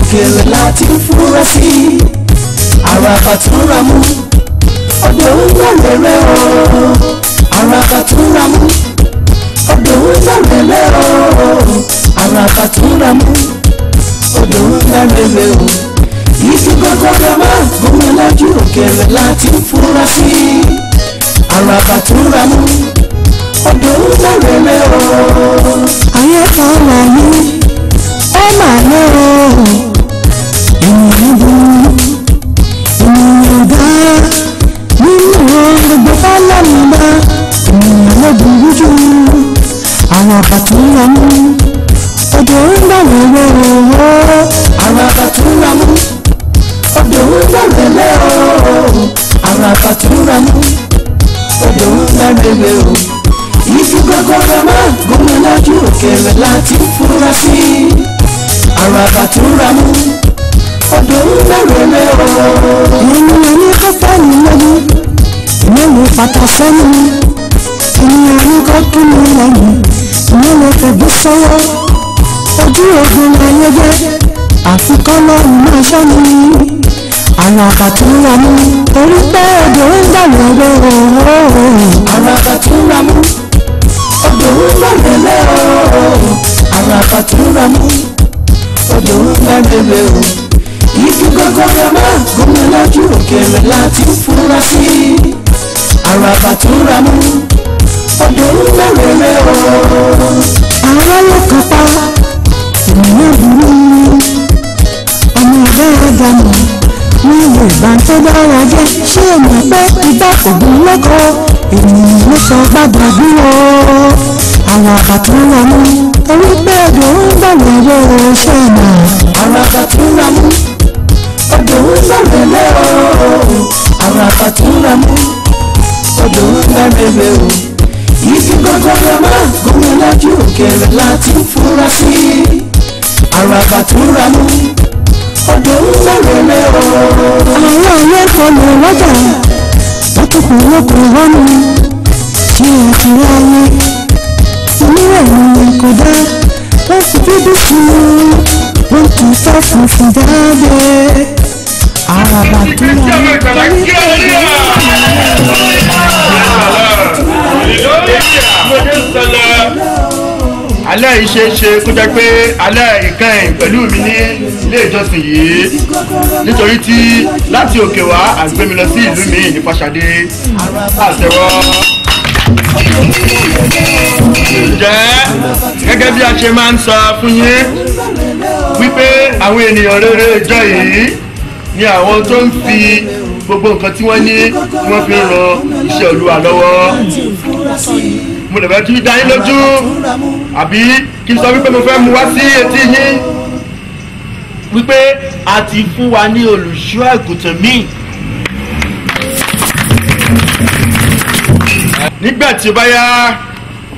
òkèèrè láti fura sí. Àràbà tún ra mú, odò ń gbà rere o. Àràbà tún ra mú, odò ń gbà rere o. Àràbà tún ra mú, odò ń gbà rere o. Igi gọ́gọ́rọ́ máa gómìnà lójú, òkèèrè láti fura sí. Àràbà tún ra mú, odò ń gbà rere o. Ayé kan wà ní ó mà lé o, ènìyàn burú, ènìyàn dá nínú gbogbo fálámù bá, ènìyàn ló burú jù. Àwọn àbàtún ra mú, odò ń gbà wẹ́wẹ́ o. Àràbà tún ra mú, odò ń gbà rere o. Àràbà tún ra mú, odò ń gbà rere o. Igi gọ́gọ́rọ́ máa gómìnà lójú, òkèèrè láti fura sí. Àràbà tún ra mú, odò ń gbà rere o. Ènìyàn ní kó fẹ́ mi lójú, ìyẹn lè fata sẹ́nu. Ènìyàn ní kó kí mi lẹ́nu, ìyẹn lè fẹ̀gbẹ́ sọ́wọ́. Ojú ogun láyé jẹ́, àfikọ́ lọ́rùn máa ṣọ́ mi. Àwọn àbàtún ra mú, torí pé odò ń gbà wẹ́wẹ́ o. Àràbà tún ra mú, odò ń gbà rere o. Àràbà tún ra mú, odò ń gbà rere o. Igi gọ́gọ́rọ́ máa gómìnà lójú, òkèèrè láti fura sí. Àràbà tún ra mú, odò ń gbà rere o. Aráyé kan pa, ènìyàn burú, ọmọ ẹgbẹ́ àdánù ní ìwé ìgbà tó dára jẹ́. Ṣé èèyàn pé ìgbà kò gún lọ́kọ̀, ènìyàn ló sọ gbàgbà dúró. Àwọn àbàtún ra mú, torí pé odò ń gbà wẹ́wẹ́ o, ṣé mọ̀? Àràbà tún ra mú, odò ń gbà rere o. Àràbà tún ra mú, odò ń gbà rere o. Igi gọ́gọ́rọ́ máa gómìnà lójú, òkèèrè láti fura sí. Àràbà tún ra mú, odò ń gbà rere o. Àwọn ayé kan lè lọ́jà, wọ́n tún kù lóko rọ́nù. Ṣé ẹ ti ráyé onírẹ̀yìn kò dá? Wọ́n fi dúdú sí i, wọ́n tún fẹ́ funfun jáde. Àràbà tó rà mú, torí pé odò ń Alẹ́ yìí ṣe é ṣe kó jẹ́ pé alẹ́ ìkẹyìn pẹ̀lú mi ní ilé ìjọsìn yìí, nítorí tí láti òkè wá à ń gbé mi lọ sí ìlú mi ní Fàṣàdé àtẹwọ́. Ǹjẹ́ gẹ́gẹ́ bí a ṣe máa ń sọ fún yín wípé àwọn ènìyàn rere ìjọ yìí ni àwọn tó ń fi gbogbo nǹkan tí wọ́n ní tí wọ́n fi ń ran iṣẹ́ Olúwa lọ́wọ́. Mo lè fẹ́ tún dá yín lójú, àbí kí n sọ wípé mo fẹ́ mú wá sí etí yín wípé a ti fún wa ní olùṣọ́ àgùntàn míì. Nígbà tí ó bá yá,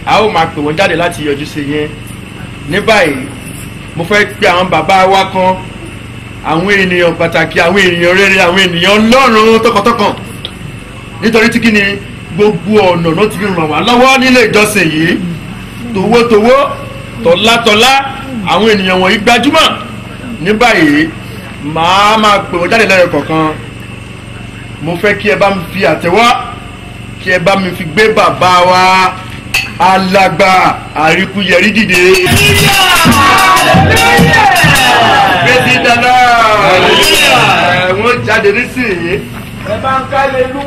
a ó máa pè wọ́n jáde láti yọjú sí yín. Ní báyìí, mo fẹ́ pe àwọn bàbá wa kan, àwọn ènìyàn pàtàkì, àwọn ènìyàn rere, àwọn ènìyàn Ọlọ́run tọkàntọkàn, nítorí tí kí ni gbogbo ọ̀nà ló ti ràn wá lọ́wọ́ nílé ìjọsìn yìí, towótowó, tọ̀látọ̀lá. Àwọn ènìyàn wọ̀nyí gbajúmọ̀. Ní báyìí, màá máa pè wọ́n jáde lẹ́yọ kọ̀ọ̀kan. Mo fẹ́ kí ẹ bá mi fi àtẹ́wọ́, kí ẹ bá mi fi gbé bàbá wa alàgbà Àríkúyẹrí dìde. Gbèsè dáná wọ́n jáde nísìnyí. Ẹ bá ń kálelú.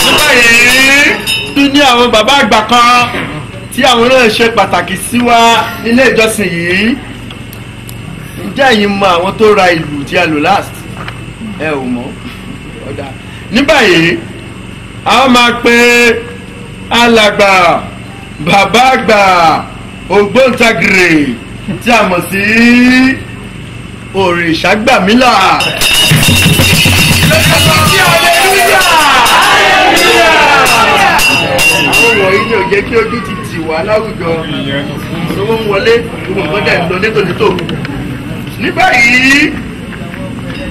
Ní báyìí, tún ní àwọn bàbá àgbà kan tí àwọn náà ṣe pàtàkì sí wa nílé ìjọsìn yìí. Ǹjẹ́ ẹ̀yin mọ àwọn tó ra ìlù tí a lò last? Ẹ ò mọ̀. Ọ̀dà. Ní báyìí, a máa pe alàgbà bàbá àgbà ògbóǹtagìrì tí a mọ̀ sí Òrìṣàgbàmílà. Àwọn wọ̀nyí ni ò jẹ́ kí ojú ti tì wá láwùjọ. Owó ń wọlé, gbogbo nǹkan dẹ̀ ń lọ létòlétò. Ní báyìí,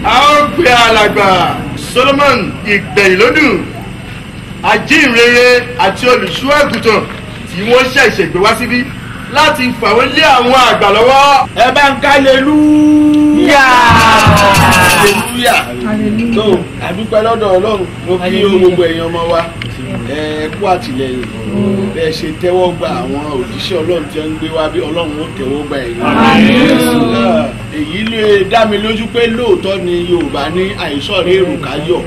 a ó pe alàgbà Solomon Ìgbẹ̀yìnlódù, ajínrere àti olùṣọ́ àgùntàn tí wọ́n ṣẹ̀ṣẹ̀ gbé wá síbí láti fà wọ́n lé àwọn àgbà lọ́wọ́. Ẹ bá ń kálelúyà. Hallelujah. Tó àdúpẹ́ lọ́dọ̀ Ọlọ́run, mo kí o gbogbo ẹ̀yin ọmọ wa, ẹ kú àtìlẹ́yìn bẹ́ẹ̀ ṣe tẹ́wọ́ gba àwọn òjíṣẹ́ Ọlọ́run tí ń gbé wá bí Ọlọ́run ó tẹ́wọ́ gba ẹ̀yin. Èyí lè dá mi lójú pé lóòótọ́ ni Yorùbá ní àìsọ̀rí èrò káyọ̀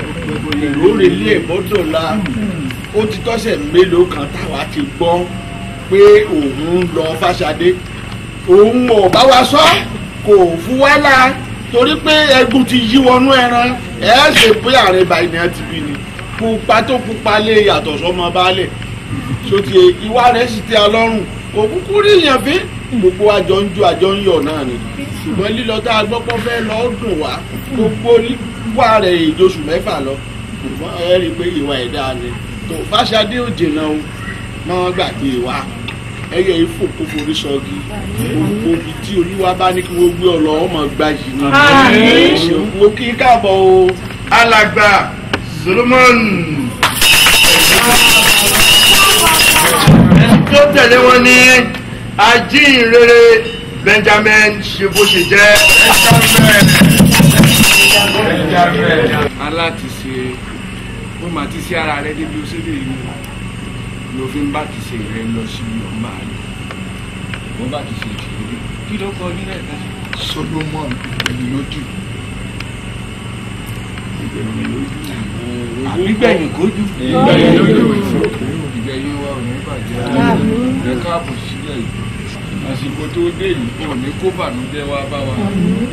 èrò relé ìbọ́dọ̀la. Ó ti tọ́sẹ̀ mélòó kan táwa ti gbọ́ pé òun ń lọ Fáṣadé, òun ò bá wa sọ, kò fún wa la, torí pé ẹgún ti yí wọnú ẹran. Ẹ ṣe pé ààrẹ báyìí ni ẹ ti bí ni pupa tó pupa lé yàtọ̀ sọmọ baálẹ̀ sotí ìwà rẹ̀ sì tẹ́ ọlọ́run kò kúkú rí yàn fín. Gbogbo àjọ ń jó àjọ ń yọ̀ náà ni, ṣùgbọ́n lílọ tá a gbọ́ pọ́ fẹ́ lọ dùn wá, gbogbo wà rẹ̀ ìjọsùn mẹ́fà lọ, ṣùgbọ́n ẹ rí i pé ìwà ẹ̀dá ni tó Fáṣadé ò jìnnà o, máa gbàgbé wa ẹyẹ ifò kó forí sọgi. Gbogbo ibi tí Olúwa bá ní kí wọ́n gbé ọ lọ, ọmọ gba yìí ni. Mo kí káàbọ̀ o. Alàgbà Solomon. Ẹni tó tẹ̀lé wọn ní ajínrere Benjamin ṣe bó ṣe jẹ́. Aláti ṣe ó máa ti ṣe ara rẹ débi ó ṣe lè rí ló fi ń bá ti ṣe rẹ lọ sí ọmọ àlè wọ́n bá ti ṣe ìṣèlérí. Kí ló kọ nílẹ̀ kan sí. Solomon Ìgbẹ̀yìnlójú. Ìgbẹ̀yìnlójú. Àbígbẹ̀yìn kójú. Ìgbẹ̀yìnlójú. Ìgbẹ̀yìn wa ò ní bàjẹ́. Ẹ káàbọ̀ sílẹ̀ yìí. Àsìkò tó dé yìí ò ní kó bànújẹ́ wá bá wa.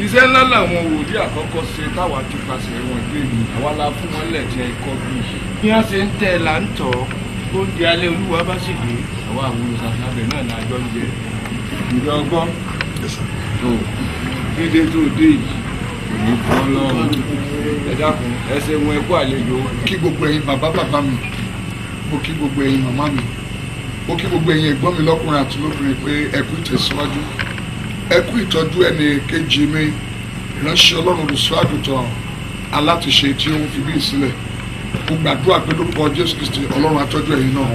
Iṣẹ́ ńlá làwọn wòlíì àkọ́kọ́ ṣe táwa ti pàṣẹ wọn dé yìí. Àwa la fún wọn lẹ̀jẹ̀ ikọ́ bí. Bí wọ́n ṣe ń tẹ̀ là ń tọ̀ ọ́, oúnjẹ alẹ́ Olúwa bá sì dé, àwa àwọn olùsàsàbẹ̀ náà la jọ ń jẹ. Ìjọ ọgbọ́n tó dídé tó dé yìí kò ní bọ́ lọ́rùn. Ẹ dákun, ẹ ṣe wọn, ẹ kú àlejò. Kí gbogbo ẹ̀yin bàbá bàbá mi, mo kí gbogbo ẹ̀yin màmá mi, mo kí gbogbo ẹ̀yin ẹ̀gbọ́n mi lọ́kùnrin àti lóbìnrin pé ẹ kú ìtẹ̀síwájú, ẹ kú ìtọ́jú ẹnì kejì mi, ìránṣẹ́ Ọlọ́run olùṣọ́ àgùntàn Alátìṣe tí ó ń fi bí sílẹ̀. Mo gbàdúrà pé lórúkọ Jésù Kristi Ọlọ́run á tọ́jú ẹ̀yin náà.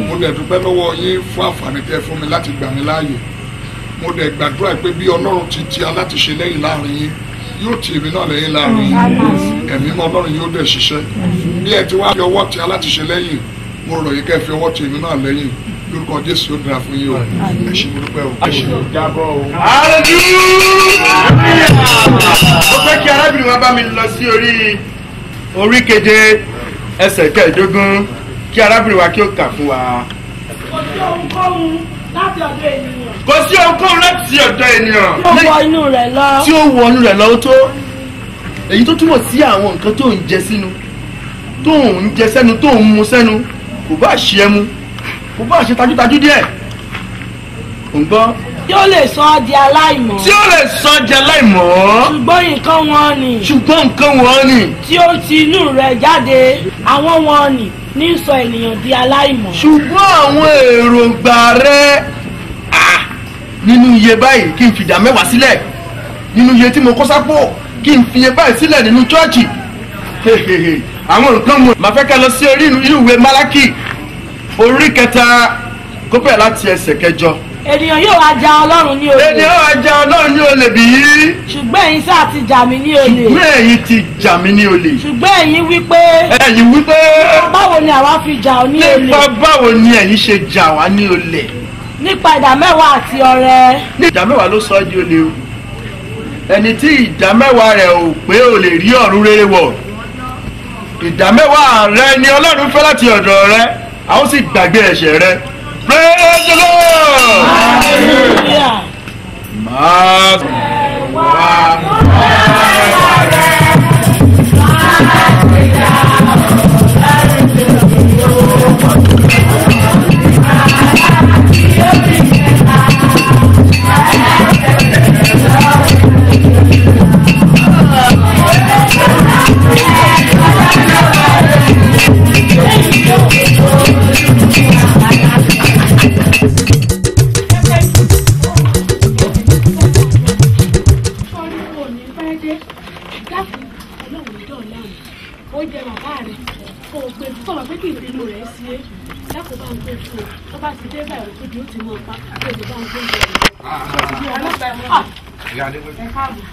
Mo dẹ̀ dúpẹ́ lọ́wọ́ yín fún àǹfààní tẹ́ fún mi láti gbà mí láàyè. Mo dẹ̀ gbàdúrà pé bí Ọlọ́run ti ti Alátìṣe lẹ́yìn láàrin yín, yóò ti èmi náà lẹ́yìn láàrin yín. Ẹ̀mí mọ́ Ọlọ́run yóò dẹ̀ ṣiṣẹ́. Bí ẹ ti wá fi ọwọ́ ti Alátìṣe lẹ́yìn, mo rọ̀ yín kẹ́ fi ọwọ́ ti èmi náà lẹ́yìn. Lórúkọ Jésù yóò dára fún yín o. Ẹ ṣé, mo dúpẹ́ o. Hallelujah. Mo fẹ́ kí arábìnrin wa bá mi lọ sí orí keje ẹsẹ̀ kẹẹ̀ẹ́dógún kí arábìnrin wa kí ó kà fún wa. Kò sí ohunkóhun láti ọ̀dọ̀ ènìyàn. Kò sí ohunkóhun láti ọ̀dọ̀ ènìyàn. Tí ó wọ inú rẹ̀ lọ. Tí ó wọ inú rẹ̀ lọ ó tó. Èyí tó túmọ̀ sí àwọn nǹkan tó ń jẹ sínú, tó ń jẹ sẹ́nu, tó ń mu sẹ́nu, kò bá ṣe ẹmu, kò bá ṣe tajútajú díẹ̀. Ò ń gbọ́. Tí ó lè sọ ọ́ di aláìmọ́. Tí ó lè sọ ọ́ di aláìmọ́. Ṣùgbọ́n nǹkan wọn ni. Ṣùgbọ́n nǹkan wọn ni. Tí ó ti inú rẹ̀ jáde, àwọn wọn ni ní sọ ènìyàn di aláìmọ́. Ṣùgbọ́n àwọn èròǹgbà rẹ̀ nínú iye báyìí kí n fìdá mẹ́wàá sílẹ̀, nínú iye tí mo kó sápò kí n fi iye báyìí sílẹ̀ nínú chọ́ọ̀chì. Àwọn nǹkan mo máa fẹ́ ká lọ sí orí ìwé Málákì orí kẹta kó bẹ̀rẹ̀ láti ẹsẹ̀ kẹjọ. Ènìyàn yóò wá ja Ọlọ́run ní olè. Ènìyàn wá ja Ọlọ́run ní olè bí. Ṣùgbọ́n ẹ̀yin sáà ti jà mí ní olè. Ṣùgbọ́n ẹ̀yin ti jà mí ní olè. Ṣùgbọ́n ẹ̀yin wí pé. Ẹ̀yin wí pé. Báwo ni àwa fi jà ọ́ ní olè. Nípa báwo ni ẹ̀yin ṣe jà wá ní olè. Nípa ìdá mẹ́wàá àti ọrẹ. Ní ìdá mẹ́wàá ló sọ ọ́ di olè o. Ẹni tí ìdá mẹ́wàá rẹ̀ ò pé ò lè rí ọ̀run rere wọ̀. Ìdá mẹ́wàá rẹ ni Ọlọ́run fẹ́ láti ọ̀dọ̀ rẹ, a ó sì gbàgbé ẹ̀ṣẹ̀ rẹ. Praise the Lord. Hallelujah. Máa wá. Tó bá ń gbé fún un tó bá ti dé báyìí tó di ó ti mọ pa tó ti bá ń gbé jẹ ẹ káàbọ̀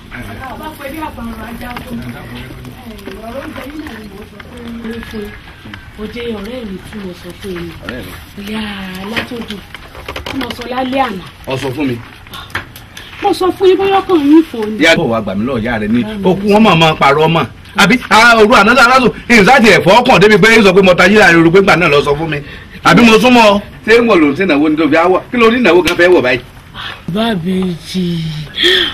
ọba pé bí àpàrọ̀ ajá fún ọ̀rọ̀ oúnjẹ yìí náà ni mo sọ pé ó fún òde ọ̀rẹ́ mi tí mo sọ fún mi ìyá látòdù tí mo sọ lálẹ́ àná. Ọ sọ fún mi. Mo sọ fún yín bóyá ọkàn yín fò ni. Ìyá bọ̀ wá gbà mí lọ́ọ̀ ìyá rẹ̀ ni okú wọn máa pààrọ̀ ọmọ àbí òru àná lásán ìsáàtì ẹ̀fọ́ ọkàn débi pé sọ pé mo ta yíra rẹ̀ pé gbà náà lọ sọ fún mi àbí mo súnmọ́ ṣé ń wọ̀ lòún sí ìnáwó ní tóbi àwọ̀ kí ló ní ìnáwó gan fẹ́ wọ̀ báyìí. Bábíyì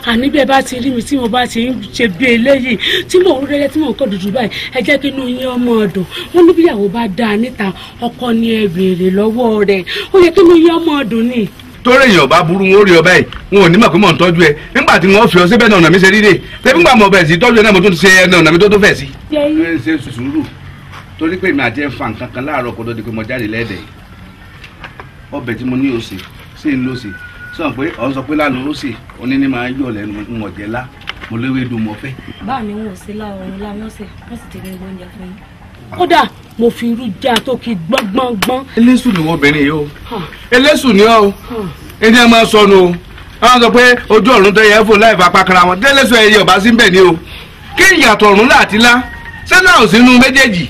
àní bẹ́ẹ̀ bá ti rí mi tí mo bá ti ń ṣe bí eléyìí tí mò ń rẹ́rẹ́ tí mò ń kọ́ dúdú báyìí ẹ jẹ́ kí inú yín ọmọ ọdún wọn ní bíyàwó bá dáa níta ọkọ ni ẹ béèrè lọ́wọ́ rẹ̀ ó yẹ kí inú yín ọmọ ọdún ni. Torí èèyàn bá burú wọn ó rí ọ báyìí wọn ò ní mọ̀ pé mò ń tọ́jú ẹ nígbà tí wọ́n fi ọ síbẹ̀ náà ọ̀nà mi ṣe ríre tẹ́bí ńgbà mọ̀ bẹ̀rẹ̀ sí tọ́jú ẹ náà mo tún ṣe ẹnu ọ̀nà mi tó tó fẹ̀ sí. Ẹ ṣe sùúrù torí pé èmi àti ẹ ń fa nǹkan kan láàárọ̀ kó tó di pé mo jáde lẹ́ẹ̀dẹ̀ ọbẹ̀ tí mo ní òsè sí ń lòsè sọ pé ọ̀ sọ pé lánàá ó sè oní ní máa ń yọ̀ lẹ́nu ń ọ̀jẹ̀ lá mo léwé dùn mọ́ fẹ́. Báà ni wọn ò sí láwọn òun láwọn ṣe wọn sì ti ní oúnjẹ fún yín. Kódà mo fi irú já tó kí gbọ́ngbọ́ngbọ́n. Eléṣù ni wọn obìnrin yìí o eléṣù ni ọ o ẹni ẹ máa sọnù o wọn sọ pé ojú ọ̀run tó yẹ fò láì fapá kara wọn tẹ́lẹ̀sọ ẹyẹ ọba sí bẹ́ẹ̀ ni o kí ìyàtọ̀ ọ̀run láti lá sẹ́nà ò sínú méjèèjì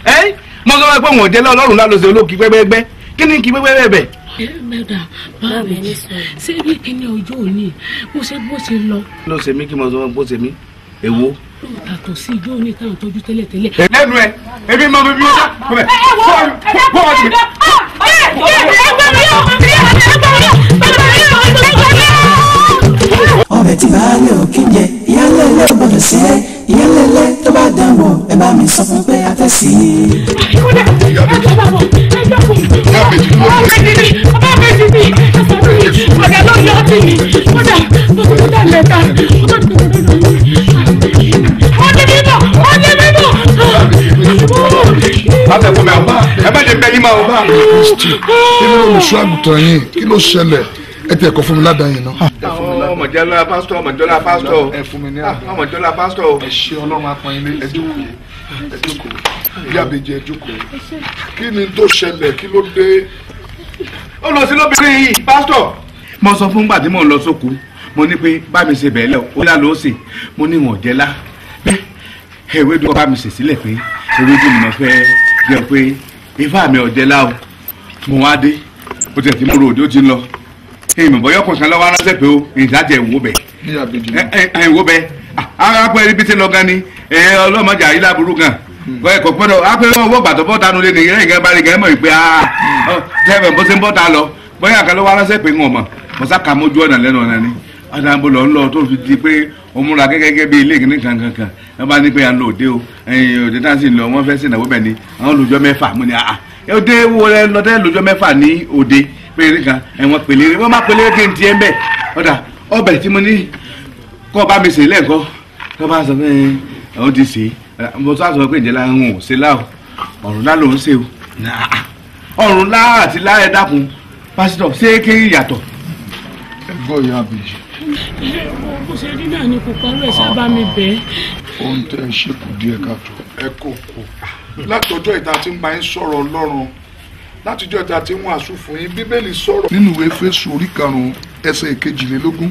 ẹ́ mo sọ pé wọn ò jẹ́ lọ́rùn lálọ́sẹ̀ olókì pẹ́pẹ́pẹ́ kí ni kí pẹ́pẹ́ bẹ́ẹ̀. Mẹ́ta báàbí ṣé bí kíní ọjọ́ òní mo ṣe bó ṣe lọ. Ló ṣe mí kí mo sọ bó ṣe mí èwo. Yàtọ̀ sí ijó ní táwọn tọ́jú tẹ́lẹ̀ tẹ́lẹ̀. Lẹ́nu ẹ ebi mọ bíbí ọjà kọbẹ ọbẹ̀ tí baálé ò kí ń jẹ ìyálẹ̀lẹ̀ ò gbọ́dọ̀ sí ẹ ìyálẹ̀lẹ̀ tó bá dánwò ẹ bá mi sọ fún pé a fẹ́ sí i. Ẹ má jẹ bẹ yín máa o. Kí ló olùṣọ́ àgùntàn yín kí ló ṣẹlẹ̀ ẹ tẹ̀ kọ́ fún mi ládàá yẹn náà. Ọmọjọlá pásítọ̀ ọmọjọlá pásítọ̀ ẹ fún mi ní àdá ọmọjọlá pásítọ̀. Ẹ ṣe Ọlọ́run apọ̀n ilé ẹ jókòó ẹ jókòó bí àbèjì ẹ jókòó kí ni tó ṣẹlẹ̀ kí ló dé. Ó lọ sí lóbìnrin yìí pásítọ̀. Mo sọ fún gbàdí mò ń lọ sóko mo ní pé bá mi ṣe bẹ́ẹ̀ lọ ó yà ló ṣe mo ní wọn jẹ́ lá ewédú bá mi ṣe sílẹ̀ pé ewédú ni mo fẹ́ jẹ́ pé ifá mi ò jẹ́ lá o mo wá dé o tẹ̀ tí mo rò òde ó ti ń lọ èèmọ̀ bọ́yọ̀ kọ̀ọ̀kan lọ́wọ́ aránṣẹ́ pé o ìdájẹ́ ìwò bẹ̀ ìwò bẹ̀ arápẹ́ ibi tí ń lọ gan ni ọlọ́mọdé àyílá burú gan kò gbọ́dọ̀ apẹ́ owó gbàtọ́ bọ́ta nulẹ̀ ní ìyẹn ìgbà bá rí gan mọ̀ pé tẹ́fẹ̀ bó ṣe ń bọ́ta lọ bóyá kan lọ́wọ́ aránṣẹ́ pé ń wọ̀n mọ̀ mo sá ka mójú ọ̀nà lẹ́nu ọ̀nà ni ọ̀nà àbò lọ ń lọ tó fi di pé ó múra gẹ́gẹ́ bí ilé ìkíní kankankan wọ́n bá ní pé à ń lọ òde o òde tá à ń sì lọ wọ́n fẹ́ sí ìnáwó bẹ̀ ni àwọn lójọ́ mẹ́fà mo ní àà òde wo lẹ lọ tẹ́ lójọ́ mẹ́fà ní òde pé nìkan ẹ̀wọ̀n pèlè wọ́n má pèlè kí n tiẹ̀ ń bẹ̀ ọ̀dà ọbẹ̀ tí mo ní kọ́ bá mi sè lẹ́ẹ̀kọ́ tó bá sọ pé ó ti sè é mo sá sọ pé ìjẹ́lá ń ò ṣe láò ọ̀run lá ló ń ṣe o ọ̀run lá àti lá ẹ dákun pásítọ̀ ṣé kí yàtọ̀. Ẹ̀gbọ́n ìyá àbèjì. Bó ṣe rí náà ni kò parọ́ ẹ̀ sábà mi bẹ́ẹ̀. Ohun tẹ́ ẹ ṣe kù díẹ̀ káàtó ẹ kò kò látọjọ́ ìta tí ń bá yín sọ̀rọ̀ Ọlọ́run látijọ́ ìta tí ń wàásù fún yín Bíbélì sọ̀rọ̀. Nínú ìwé Éfésù orí 5 ẹsẹ̀ 22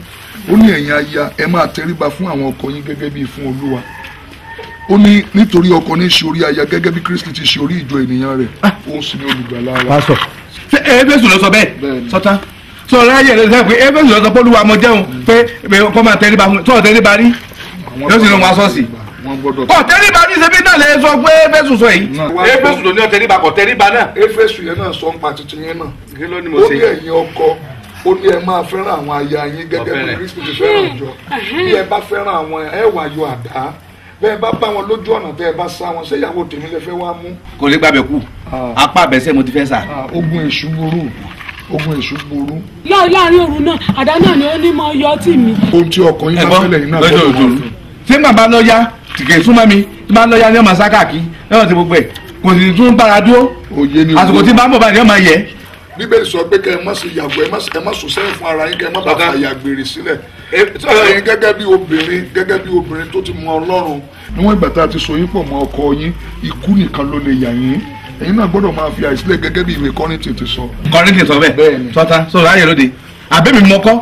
ó ní ẹ̀yin aya ẹ máa tẹríba fún àwọn ọkọ yín gẹ́gẹ́ bíi fún Olúwa ó ní nítorí ọkọ ní ṣe orí aya gẹ́gẹ́ bí Kristi ti ṣe orí ìjọ ènìyàn rẹ̀ ó sì ní olùgbàlà wa. Pásítọ̀ ṣé Éfésù ló sọ bẹ́ẹ̀ sọtá sọ̀rọ̀ ayé rẹ̀ sẹ́yìn pé Éfésù ló sọ pé Olúwa mo jẹun pé kọ́ máa tẹríba fún sọ̀rọ̀ tẹríba rí yóò sì lọ wọn aṣọ́ọ̀sì kò tẹríba ní ṣebí náà lè sọ pé Éfésù sọ yìí Éfésù ló ní ọ̀tẹríba kò tẹríba náà. Éfésù yẹn náà sọ ń pa tuntun yẹn náà ó ní ẹ̀yin ọkọ ó ní ẹ máa fẹ́ràn àwọn aya yín gẹ́gẹ́ bí Kristi ti fẹ́ràn ìjọ bí ẹ bá fẹ́ràn àwọn ẹ wá yọ àdá bẹ́ẹ̀ bá bá wọn lójú ọ̀nà tẹ́ ẹ bá sá wọn ṣé ìyàwó tèmi lè fẹ́ wá mú. Kò lè gbàbẹ̀ kú apá àbẹ̀sẹ̀ mo ti fẹ́ sà. Ogun èṣù burú ogun èṣù burú. Láàárín òru náà àdá náà ni ó ní mọ yọ tì mí. Ohun tí ọkọ yín bá fẹ́lẹ̀ yín náà lọ́jọ́ òjò ṣé màá bá lọ yá tìkẹ́ súnmọ́ mi tí bá lọ yá ní ọmọ sákàkí lọ́wọ́ ti gbogbo ẹ̀ kò sì tún bára dúró àsìkò tí bá ń bọ̀ báyìí ọmọ yẹ. Bíbélì sọ pé kẹ́ ẹ má ṣe yàgò ẹ má sùn sẹ́yìn fún ara yín kẹ́ ẹ má bàa fàyà gbèrè sílẹ̀ ẹ̀yin gẹ́gẹ́ bí obìnrin gẹ́gẹ́ bí obìnrin tó ti mọ Ọlọ́run. Níwọ̀n ìgbà tá a ti so yín pọ̀ mọ́ ọkọ yín ikú nìkan ló lè yà yín Ẹ̀yin náà gbọ́dọ̀ máa fi àìsílẹ̀ gẹ́gẹ́ bí ìwé Kọ́ríńtì ti sọ. Kọ́ríńtì sọ bẹ́ẹ̀ sọta sọ̀rọ̀ ayé lóde àbẹ́mi mọ́kọ́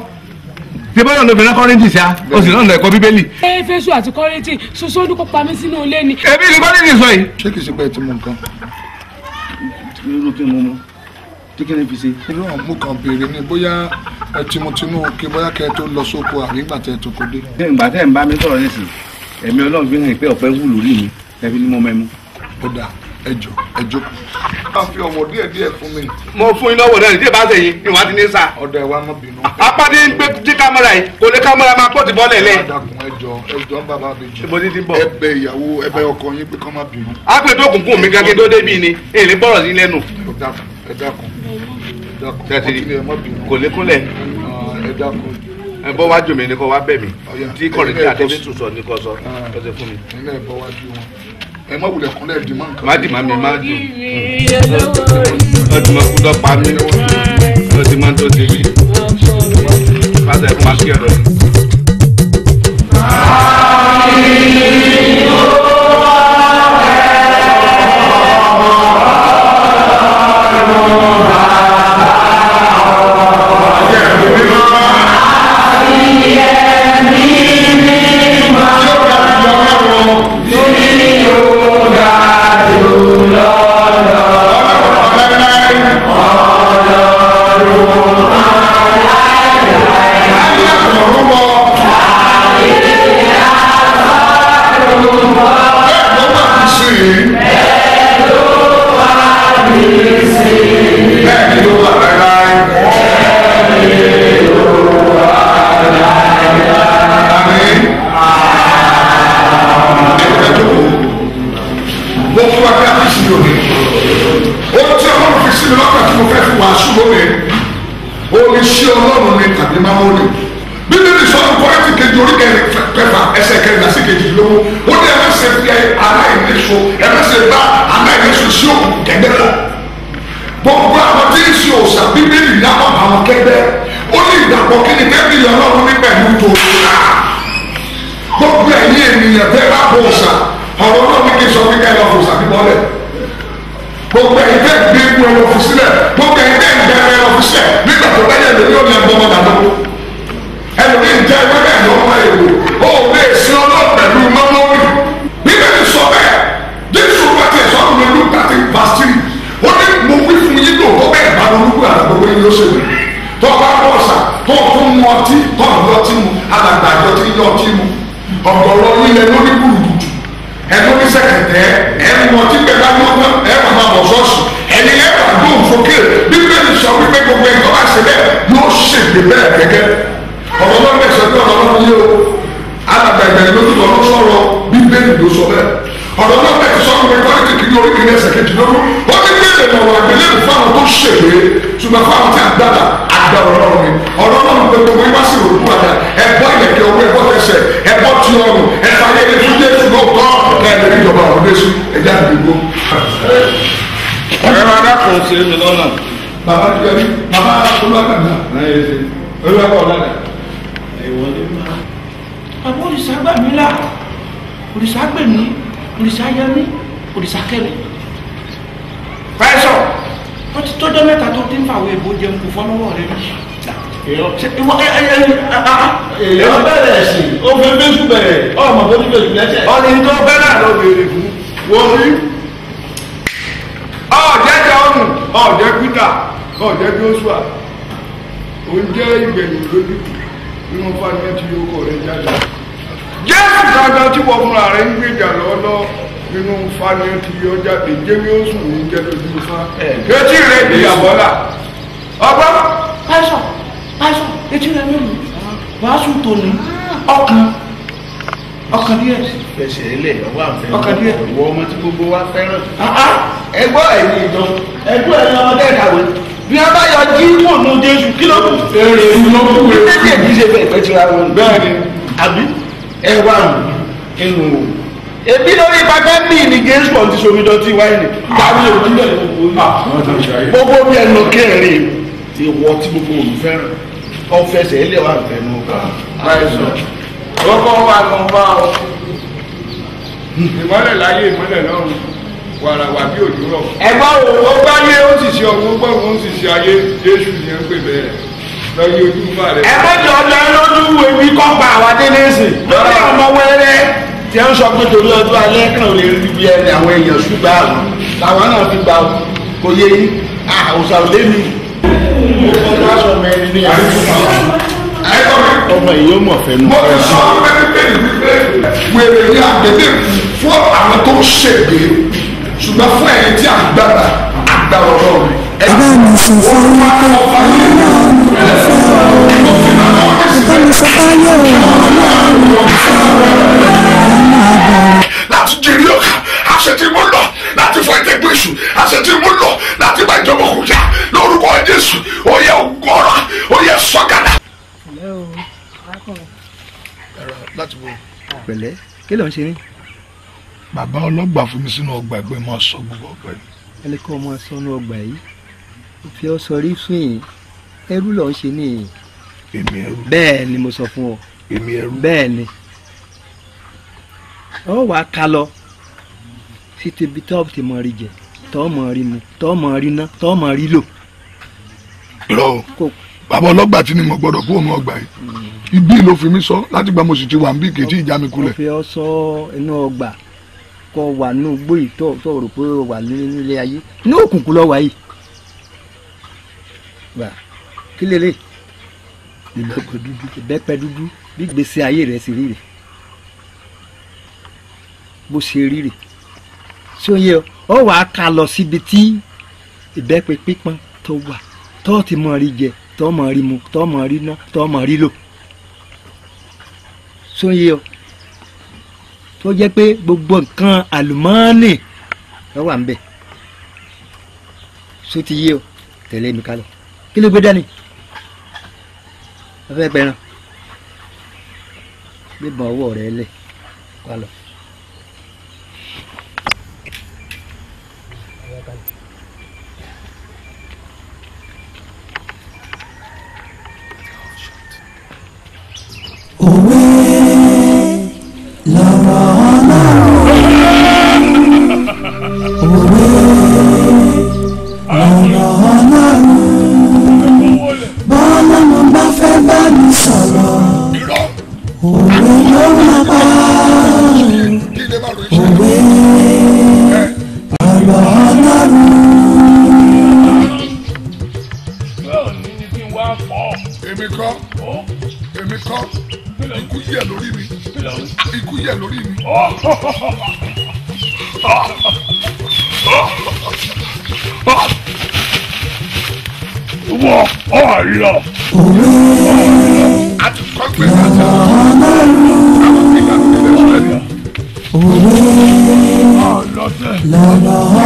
tí bọ́lá ló fi rán Kọ́ríńtì sí a ó sì náà lọ ẹ̀kọ́ Bíbélì. Éfésù àti Kọ́ríńtì ṣoṣo ní kó pa mí sínú ilé ni. Èmi ni Kọ́ríńtì sọ yìí. Ṣé kìí ṣe pé ẹ ti mú nǹkan? Irú kí mo mú tí kí ni fi ṣe. Irú àwọn mú kan béèrè ni bóyá ẹ ti mu tinú òkè bóyá kẹ ẹ tó lọ sóko àbí ìgbà tẹ ẹ tó kó dé. Ṣé ìgbà tẹ́ ń bá mi sọ̀rọ̀ nísìn ẹ̀mí Ọlọ́run fi hàn pé ọ̀pẹ wù lórí mi ẹbí ni mo mẹ́mu. Ó dà ẹ jọ ẹ jókòó. A fi ọwọ́ díẹ̀ díẹ̀ fún mi. Mo fún yín lọ́wọ́ náà ní tí ì bá ṣe yín ìwà ti ní sà. Ọ̀dọ̀ ẹ wá má bínú. Apá ní gbé jí kámẹ́rà yìí kò lè kámẹ́rà máa pọ̀ ti bọ́lẹ̀ lẹ̀. Ẹ dákun ẹ jọ ẹ jọ ń bàbá mi jù. Ibo ní ti ń bọ̀. Ẹ bẹ̀ ìyàwó ẹ bẹ̀ ọkọ yín pé kán má bínú. A pè tó kùnkùn mi gẹ́gẹ́ tó débì ni èlé bọ̀rọ̀ sí lẹ́nu. Ẹ dákun ẹ dákun ẹ dákun wọ́n ti ní ẹ má bínú. Kò lè kúnlẹ̀. Ẹ dákun. Ẹ bọ́ wájú mi ni kò wá bẹ̀ mí. Tí Kọ́ríńtì àti Éfésù sọ ni kò sọ kò ṣe fún mi. Ẹ̀yin náà ẹ bọ́ wájú wọn. Ẹ má wulẹ̀ kúnlẹ̀ dì mọ́ nǹkan. Má dì má mi má dùn. Ọdún mọ́ kú lọ pa mí. Ọdún mọ́ tó ṣe mí. Pásítọ̀ ẹ̀kún máa kí ọ̀dọ̀ mi. Ẹgbọ́ ẹ̀yin ìjọ ẹgbọ́ ẹ̀yin ọmọdé ìkàwé bí wọ́n bá yọ jí wò ní Jésù kí ló kù. Èrè ló kù. Bí méjèèjì ṣe fẹ́ ìfẹ́ tira wọn. Bẹ́ẹ̀ni àbí ẹ wà nínú o. Ebi lórí pàpẹ́ mi ni Jésù ọ̀n ti somi dọ̀tí wáìnì. Tàbí òjú bẹ̀rẹ̀ gbogbo gbogbo bí ẹnu kẹrin ìwọ tí gbogbo òun fẹ́ràn ọ̀fẹsẹ̀ ilé wa fẹ́ nù. Ọkọ̀ wa lọ bá ọ. Ìmọ́lẹ̀ láyé ìmọ́lẹ̀ lọ́run. Wàràwà bí òjò rọ̀. Ẹ̀gbọ́n o, ó gbáyé ó sì ṣe ọ̀run, ó gbọ́run ó sì ṣe ayé. Jésù ni ẹ ń pè bẹ́ẹ̀. Lọ yí ojú fà rẹ̀. Ẹ má jọ ọjọ́ lójú ebi kọ́ pa àwa délé sí. Lórí ọmọ wẹ́rẹ́ tí ń sọ pé torí ọjọ́ alẹ́ kan ò lè rí bí ẹni àwọn èèyàn ṣùgbọ́n àwọn làwọn náà fi gbà kò yé yín. Àwòsàn ò lé mi. Mo fọ́ aṣọ mẹ́rin ní ọmọ yìí ó mọ̀ fẹ́ nu. Mo ti sọ pẹ́ẹ́pẹ́ẹ́ wípé wèrè ní àgbélé fún àwọn tó ń ṣègbè ṣùgbọ́n fún ẹ̀yin tí àgbàrá àgbàrá ọ̀rọ̀ mi. Ẹ bá mi sọ fún mi pé Ọlọ́run kò fẹ́ ọ. Ẹ bá mi sọ fáyé o, Ọlọ́run kò fẹ́ ọ. Máa bọ̀rọ̀. Láti jèrè ọkà, àṣẹ tí mo lọ láti fọ ẹ̀tẹ̀gbọ́ èṣù, àṣẹ tí mo lọ láti bá ìjọba kò já lórúkọ Jésù, ó yẹ ọgọ́rọ̀, ó yẹ sọ́gàdà. Láti bo. Pẹ̀lẹ́, kí ló ń ṣe ní. Bàbá ọlọ́gbà fún mi sínú ọgbà ẹgbẹ́ máa sọ gbogbo ọgbà yìí. Ẹni kọ́ ọmọ sọnù ọgbà yìí ó fi ọ sọ rí fún yìí, ẹrú ló ń ṣe ní yìí. Èmi ẹrú. Bẹ́ẹ̀ ni mo sọ fún ọ. Èmi ẹrú. Bẹ́ẹ̀ ni ọ wà á ka lọ sí ibi tó ti mọ rí jẹ, tó mọ rí mu, tó mọ rí ná, tó mọ rí lò. Irọ́ o, bàbá ọlọ́gbà tí ni mo gbọ́dọ̀ kú òun ọgbà yìí, ibi ló fi mí sọ láti gba mo sì ti wà ń bí kejì ìjà mi kulẹ̀. Ó fi ọ sọ inú ọgbà kọ wà nínú igbó yìí tó rò pé ó wà nílé ayé, ní òkùnkùn lọ wà yìí. Gbà kí lélẹ̀? Ìbẹ́pẹ dúdú. Ìbẹ́pẹ dúdú bí gbèsè ayé rẹ̀ sì rí rè, bó ṣe rí rè. Ṣé o yẹ ọ wà á ka lọ síbi tí ìbẹ́pẹ pípọ́n tó wà, tó ti mọ rí jẹ, tó mọ rí mu, tó mọ rí ná, tó mọ rí lò. Ṣé o yẹ ọ tó jẹ́ pé gbogbo nǹkan àlùmọ́ọ́nì ló wà ń bẹ̀. Ṣó ti yé ọ? Tẹ̀lé mi ká lọ. Kí ló gbé dání? Wọ́n fẹ́ pẹran. Gbébọn ọwọ́ rẹ lẹ̀ ká lọ. Òwe lọ̀rọ̀ Ọlọ́run, òwe lọ̀rọ̀ Ọlọ́run, bọ́lọ́run bá fẹ́ bá mi sọ̀rọ̀, òwe ló máa pa, òwe lọ̀rọ̀ Ọlọ́run. Èmi kọ́, èmi kọ́, ikú yẹ lórí mi, ikú yẹ lórí mi. Wọ́n ọ̀lọ́. Òwe lọ̀rọ̀ Ọlọ́run, òwe lọ̀rọ̀